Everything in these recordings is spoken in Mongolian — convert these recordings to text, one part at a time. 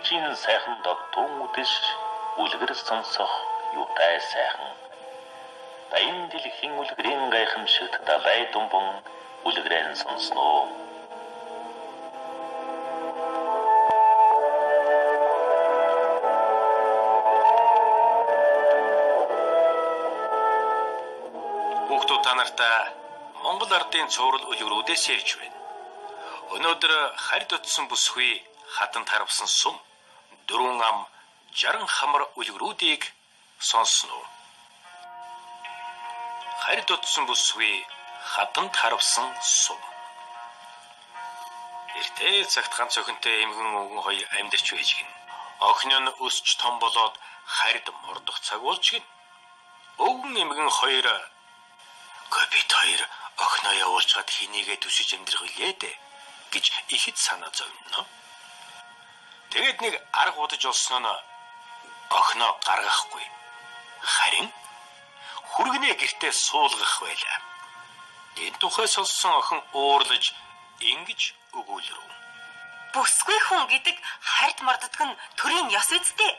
Үлгэржийн сайхан догтун үдэш үлгэр сонсох юутай сайхан. Баян дэлхийн үлгэрийн гайхамшигт далай думбан үлгэрэн сонсноо. Хүүхдүүд та нартай Монгол ардын цуврал үлгэрүүдээс ярьж байна. Өнөөдөр харьд утсан бүсгүй, хадан тарвсан сум, дөрвөн ам, 60 хамар үлгэрүүдийг сонсно. Харьд утсан бүсгүй, хадан тарвсан сум. Эртээ цагт ганц охинтой эмгэн өвгөн хоёр амьдарч байж гин. Охин нь өсч том болоод харьд мордох цаг болж гин. Өвгөн эмгэн хоёр бид хоёр охиноо явуулчаад хэнийгээ төсөж амьдрах билээ дээ гэж ихэд санаа зовно. Тэгээд нэг арга удаж олсон нь охиноо гаргахгүй. Харин хүргэнээ гэртээ суулгах байлаа. Энэ тухай сонссон охин уурлаж ингэж өгүүлрэв. Бүсгүй хүн гэдэг харьд морддог нь төрийн ёс үсттэй.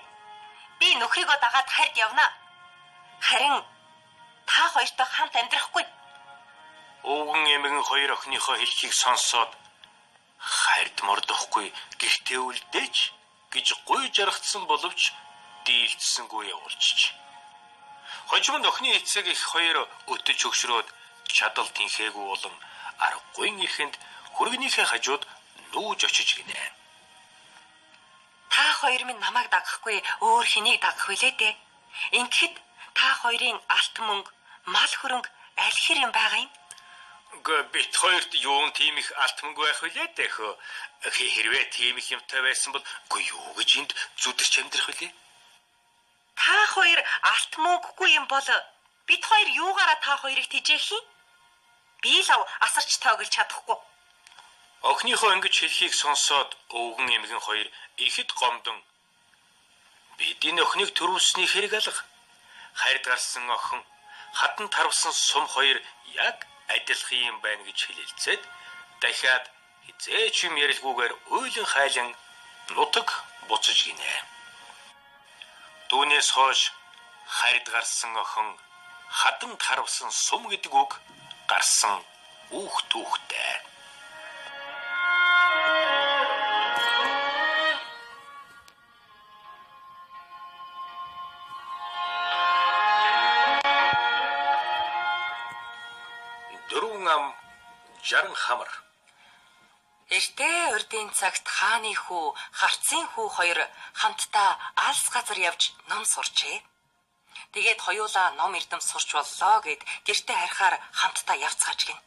Би нөхрийгөө дагаад харьд явна. Харин та хоёртой хамт амьдрахгүй. Өвгөн эмгэн хоёр охиныхоо хэлхийг сонсоод харьд мордохгүй гэртээ үлдээч гэж гуй жаргацсан боловч дийлдсэнгүй явуулчих. Хожим нь охины эцэг их хоёр өтөж хөгшрөөд чадал тэнхээгүй болон аргагүй эрхэнд хүргэнийхээ хажууд нүүж очиж гинэ. Та хоёр минь намайг дагахгүй өөр хэнийг дагах вүлээ дээ. Ингэхэд та хоёрын алт мөнгө, мал хөрөнгө аль хэр юм байгаа юм? Бид хоёрт юун тийм их алт мөнгө байх вүлээ дээ хөө. Хэрвээ тийм их юмтай байсан бол үгүй юу гэж энд зүдэрч амьдрах вүлээ? Та хоёр алт мөнгөгүй юм бол бид хоёр юугаараа та хоёрыг тэжээх юм? Би л асарч тооглож чадахгүй. Охиныхоо ингэж хэлхийг сонсоод өвгөн эмгэн хоёр ихэд гомдон бид энэ охиныг төрүүлсний хэрэг алга. Харьд гарсан охин, хадан тарвсан сум хоёр яг адилхан юм байна гэж хэлэлцээд дахиад хизээч юм ярилгүйгээр уйлан хайлан нутаг буцаж гинэ. Түүнээс хойш харьд гарсан охин, хадан тарвсан сум гэдэг үг гарсан үүх түүхтэй. Дөрвөн ам 60 хамар. Эртээ урдын цагт хааны хүү, харцын хүү хоёр хамтдаа алс газар явж ном сурчээ. Тэгээд хоёулаа ном эрдэм сурч боллоо гэд гэртээ харихаар хамтдаа явцгааж гин.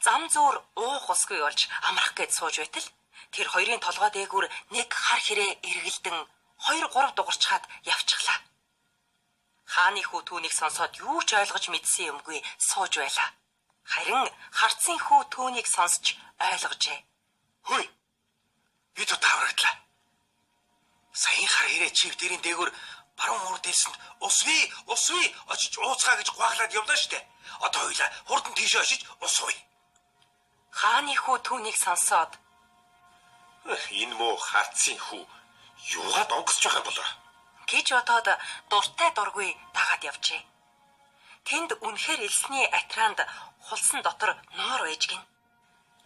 Зам зуур уух усгүй болж амрах гэж сууж байтал тэр хоёрын толгой дээгүүр нэг хар хэрээ эргэлдэн 2 3 дугарчхаад явчихлаа. Хааны хүү түүнийг сонсоод юу ч ойлгож мэдсэн юмгүй сууж байлаа. Харин харцын хүү түүнийг сонсч ойлгожээ. Хөөе. Би тут аврагдлаа. Саяын хар хэрээ чив дэрийн дээгүүр баруун урд дэлсэнд усвэ, усвэ очиж ууцгаа гэж гуахлаад явлаа штэ. Одоо хоёлаа хурдан тийшээ очиж усвэ. Хааны хүү түүнийг сонсоод Энэ муу харцын хүү юугаад онгоцож байгаа юм болоо гэж бодоод дуртай дургүй дагаад явжээ. Тэнд үнэхээр элсний атранд хулсан дотор нуур байж гин.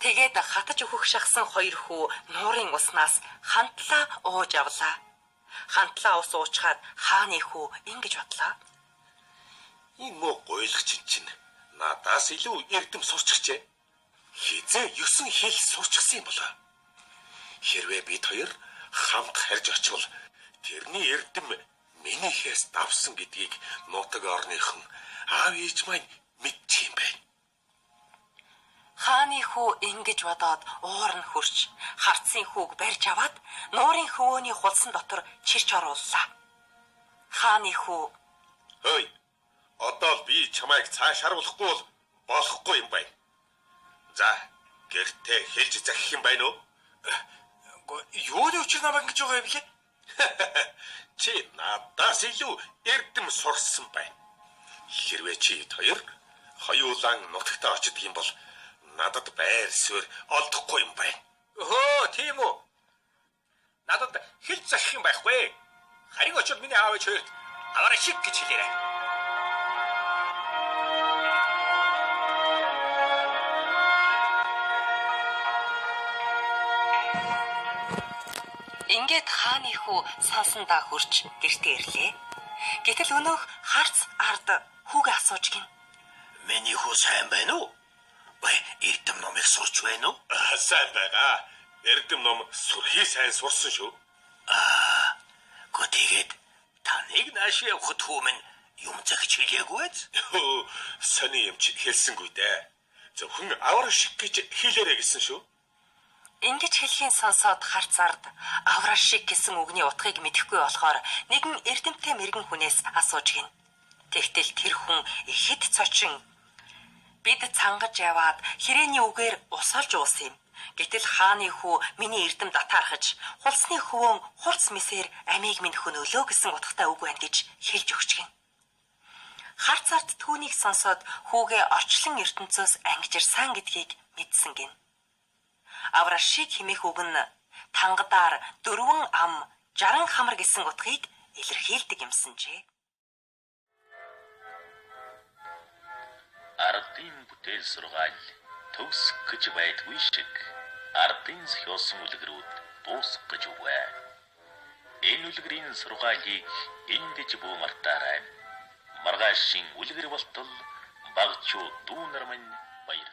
Тэгээд хатаж өөхөх шахсан хоёр хүү нуурын уснаас хантлаа ууж авлаа. Хантлаа ус уучхаад хааны хүү ингэж бодлоо. Энэ муу гуйлагч чинь надаас илүү эрдэм сурчихжээ. Хизээ 9 хэл сурчихсан юм болоо. Хэрвээ бид хоёр хамт харж очивол тэрний эрдэм минийхээс давсан гэдгийг нутаг орныхон аав ээж маань мэдчих юм байна. Хааны хүү ингэж бодоод уур нь хөрч харцын хүүг барьж аваад нуурын хөвөөний хулсан дотор чирч орууллаа. Хааны хүү "Хөөе. Одоо л би чамайг цааш харуулахгүй бол болохгүй юм байна. За, гэртээ хэлж захих юм байна уу? Юуны учир намайг ингэж байгаа юм лээ? Чи надаас илүү эрдэм сурсан байна. Хэрвээ чи хоёр хоёулаан нутагтаа очдөг юм бол надад байр суурь олдохгүй юм байна. Өхөө, тийм үү? Надад хэл захих юм байхгүй. Харин очиод миний аав ээж хоёрт аваарай шиг гэж хэлээрэй. Ингээд хааны хүү сансандаа хурж гэртээ ирлээ. Гэтэл өнөөх харц ард хүүгээ асууж гин. Миний хүү сайн байна уу? Ой, эрдэм номыг сурч байна уу? Сайн байгаа. Эрдэм ном сүрхий сайн сурсан шүү. Аа. Гөө тэгээд таныг нааш явахад хүү минь юм захиж хэлээгүй ээ? Сони юм чи хэлсэнгүй дээ. Зөвхөн авар шиг гэж хэлээрэй гэсэн шүү. Ингэж хэлхийн сонсоод харц ард авраа шиг гэсэн үгний утгыг мэдэхгүй болохоор нэгэн эрдэмтэй мэрэгэн хүнээс асууж гин. Тэгтэл тэр хүн ихэд цочин бид цангаж яваад хэрээний үгээр ус олж уусан юм. Гэтэл хааны хүү миний эрдэм датаархаж хулсны хөвөн хурц мэсээр амийг минь хөнөөлөө гэсэн утгатай үг байна гэж хэлж өгч гин. Харц ард түүнийг сонсоод хүүгээ орчлон ертөнцөөс ангижирсан гэдгийг мэдсэн гин. Аврашиг хэмээх үг нь тангагаар 4 ам 60 хамар гэсэн утгыг илэрхийлдэг юмсанжээ. Ардын бүтээл сургаал төгсөх гэж байдгүй шиг ардын зохиосон үлгэрүүд дуусах гэж үгүй. Энэ үлгэрийн сургаалыг эндэж бүү мартаарай. Маргаашийн үлгэр болтол багчуу дүү нар минь баяр.